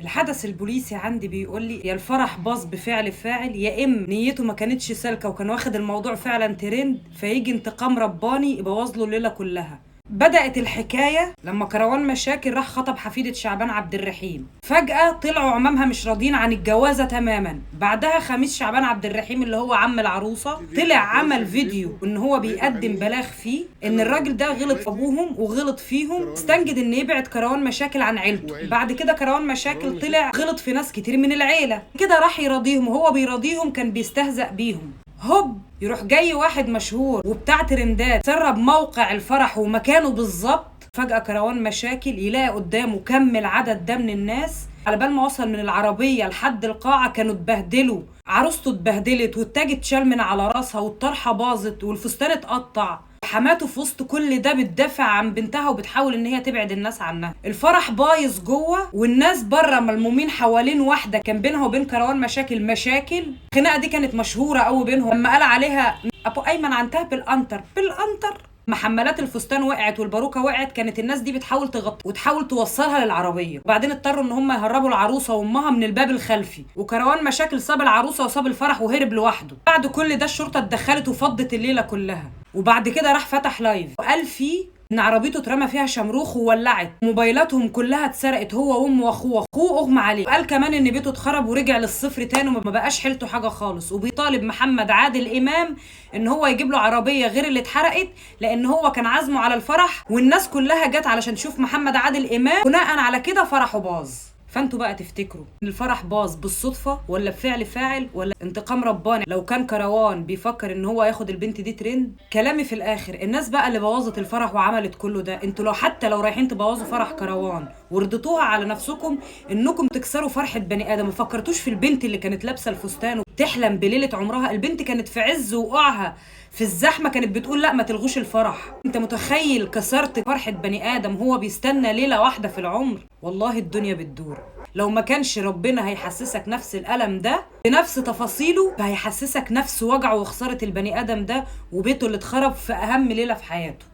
الحدث البوليسي عندي بيقول لي يا الفرح باظ بفعل فاعل، يا اما نيته ما كانتش سالكة وكان واخد الموضوع فعلا ترند، فيجي انتقام رباني يبوظ له الليلة كلها. بدأت الحكاية لما كروان مشاكل راح خطب حفيدة شعبان عبد الرحيم. فجأة طلعوا عمامها مش راضيين عن الجوازة تماما. بعدها خميس شعبان عبد الرحيم اللي هو عم العروسة طلع عمل فيديو ان هو بيقدم بلاغ فيه ان الراجل ده غلط في ابوهم وغلط فيهم، استنجد ان يبعد كروان مشاكل عن عيلته. بعد كده كروان مشاكل طلع غلط في ناس كتير من العيلة، كده راح يراضيهم، وهو بيراضيهم كان بيستهزأ بيهم. هوب يروح جاي واحد مشهور وبتاع ترندات سرب موقع الفرح ومكانه بالظبط. فجأة كروان مشاكل يلاقي قدامه كم العدد ده من الناس، على بال ما وصل من العربية لحد القاعة كانوا اتبهدلوا، عروسته اتبهدلت والتاج اتشال من على راسها والطرحة باظت والفستان اتقطع. حماته في وسط كل ده بتدافع عن بنتها وبتحاول ان هي تبعد الناس عنها. الفرح بايظ جوه والناس بره ملمومين حوالين واحدة كان بينها وبين كروان مشاكل. الخناقة دي كانت مشهورة قوي بينهم، لما قال عليها ابو ايمن عنتها بالانتر بالانتر، محملات الفستان وقعت والباروكه وقعت، كانت الناس دي بتحاول تغطي وتحاول توصلها للعربية. وبعدين اضطروا ان هم يهربوا العروسة وامها من الباب الخلفي، وكروان مشاكل ساب العروسة وساب الفرح وهرب لوحده. بعد كل ده الشرطة اتدخلت وفضت الليلة كلها. وبعد كده راح فتح live وقال فيه ان عربيته اترمى فيها شمروخ وولعت، موبايلاتهم كلها اتسرقت هو وامه واخوه، اخوه اغمى عليه. وقال كمان ان بيته اتخرب ورجع للصفر تاني وما بقاش حيلته حاجة خالص. وبيطالب محمد عادل امام ان هو يجيب له عربية غير اللي اتحرقت، لان هو كان عازمة على الفرح والناس كلها جت علشان تشوف محمد عادل امام، بناء على كده فرحه باظ. فانتوا بقى تفتكروا ان الفرح باظ بالصدفة ولا بفعل فاعل ولا انتقام رباني؟ لو كان كروان بيفكر ان هو ياخد البنت دي ترند. كلامي في الاخر، الناس بقى اللي بوظت الفرح وعملت كله ده، انتوا لو حتى لو رايحين تبوظوا فرح كروان ورضيتوها على نفسكم انكم تكسروا فرحه بني ادم، ما فكرتوش في البنت اللي كانت لابسه الفستان وبتحلم بليلة عمرها؟ البنت كانت في عز وقوعها في الزحمة كانت بتقول لا ما تلغوش الفرح. انت متخيل كسرت فرحه بني ادم هو بيستنى ليلة واحدة في العمر؟ والله الدنيا بتدور. لو ما كانش ربنا هيحسسك نفس الألم ده بنفس تفاصيله، فهيحسسك نفس وجعه وخسارة البني آدم ده وبيته اللي اتخرب في أهم ليلة في حياته.